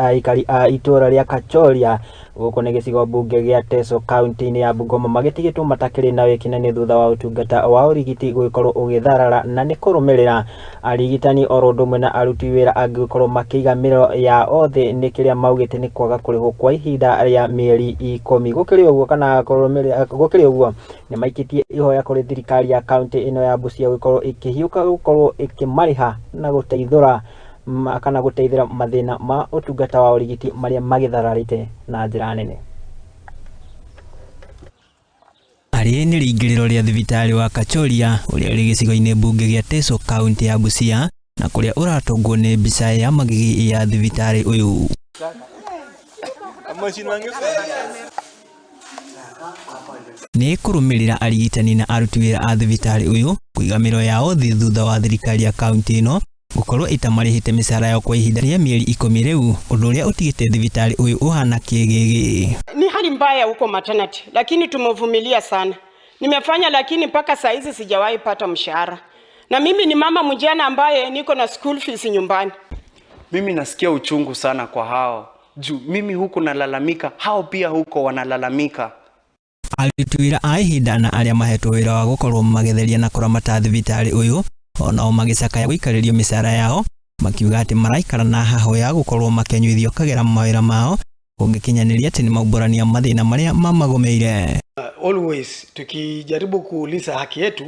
Aikari a itũra rĩa Kachoria gũkũ nĩ gĩcigo mbunge gĩa Teso kaunti-inĩ ya Bungoma magĩtigĩtwo matakĩrĩ na wĩkinani thutha wa ũtungata wa ũrigiti gũgĩkorwo ũgĩtharara na nĩ kũrũmĩrĩra arigitani oro ũndũ ũmwe na aruti wĩra angĩ gũkorwo makĩiga mĩro yao thĩ nĩ kĩrĩa maugĩte nĩ kwaga kũrĩhwo kwa ihinda rĩa mĩeri 10. Gũkĩrĩ ũguo kana kũrũmĩrĩra gũkĩrĩ ũguo nĩ maikĩtie ihoya kũrĩ thirikari ya kaunti ĩno ya Busia gũkorwo ĩkĩhiũka gũkorwo ĩkĩmarĩha na gũteithũra kana gũteithĩra mathĩna ma ũtungata wa ũrigiti marĩa magĩthararĩte na njĩra nene. Arĩ nĩ rĩingĩrĩro rĩa thibitarĩ wa Kachoria ũrĩa ũrĩ gĩcigo-inĩ mbunge gĩa Teso kaunti ya Busia na kũrĩa ũratũngwo nĩ mbica ya magigi ya thibitarĩ ũyũ. Nĩ kũrũmĩrĩra arigitani na aruti wĩra a thibitarĩ ũyũ kũiga mĩro yao thĩ thutha wa thirikari ya kaunti ĩno gũkorwo ĩtamarĩhĩte mĩcara yao kwa ihinda rĩa mĩeri 10 rĩu, ũndũ ũrĩa ũtigĩte thibitarĩ ũyũ ũhana kĩgĩgĩ. Ni hali mbaya huko maternity, lakini tumevumilia sana. Nimefanya lakini mpaka saa hizi sijawahi pata mshahara. Na mimi ni mama mjane ambaye niko na school fees nyumbani. Mimi nasikia uchungu sana kwa hao. Juu mimi huku nalalamika, hao pia huko wanalalamika. Aruti wĩra a ihinda na arĩa mahetwo wĩra wa gũkorwo magĩtheria na kũramata thibitarĩ ũyũ onao magĩcakaya gũikarĩrio mĩcara yao makiuga atĩ maraikara na hahũ ya gũkorwo makĩnyuithio kagera mawĩra mao kũngĩkinyanĩria atĩ nĩmaumbũrania mathĩna marĩa mamagũmĩire. Always tukijaribu kuuliza haki yetu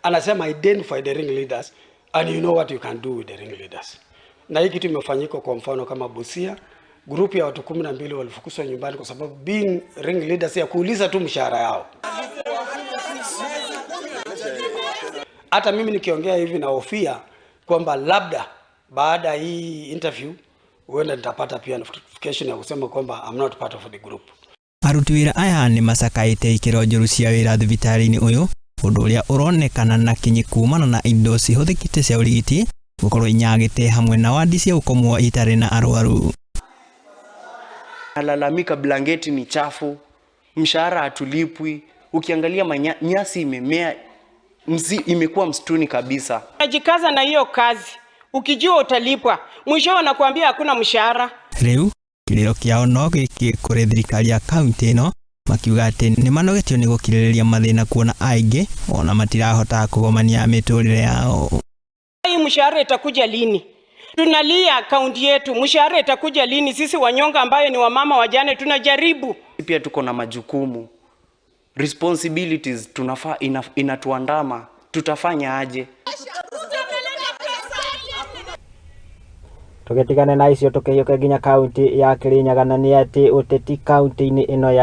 anasema identify the ring leaders and you know what you can do with the ring leaders. Na hii kitu imefanyika kwa mfano kama Busia, grupu ya watu 12 walifukuzwa nyumbani kwa sababu being ring leaders ya kuuliza tu mshahara yao. Hata mimi nikiongea hivi nahofia kwamba labda baada hii interview huenda nitapata pia notification ya kusema kwamba I'm not part of the group. Aruti wĩra aya nĩ macakaĩte ikĩro njũru cia wĩra thibitarĩ-inĩ ũyũ, ũndũ ũrĩa ũronekana na kinyi kumana na indo cihũthĩkĩte cia ũrigiti gũkorwo inyagĩte hamwe na wadi cia gũkomwo itarĩ na arwaru. Nalalamika blanketi ni chafu, mshahara hatulipwi, ukiangalia nyasi imemea, imekuwa msituni kabisa. Najikaza na hiyo kazi, ukijua utalipwa, mwisho wanakuambia hakuna mshahara. Rĩu kĩrĩro kĩao no gĩkĩ kũrĩ thirikari ya kaunti ĩno makiuga atĩ nĩ manogetio nĩ gũkirĩrĩria mathĩna kuona aingĩ ona matirahota kũgomania mĩtũrĩre yao. Hii mshahara itakuja lini? Tunalia kaunti yetu, mshahara itakuja lini? Sisi wanyonga ambayo ni wamama wajane tunajaribu. Pia tuko na majukumu, responsibilities tunafaa, inatuandama, tutafanya aje? Tũgĩtigane na icio tũkĩhiũke nginya kaunti ya Kirinyaga na nĩ atĩ ũteti kaunti-inĩ ĩno ya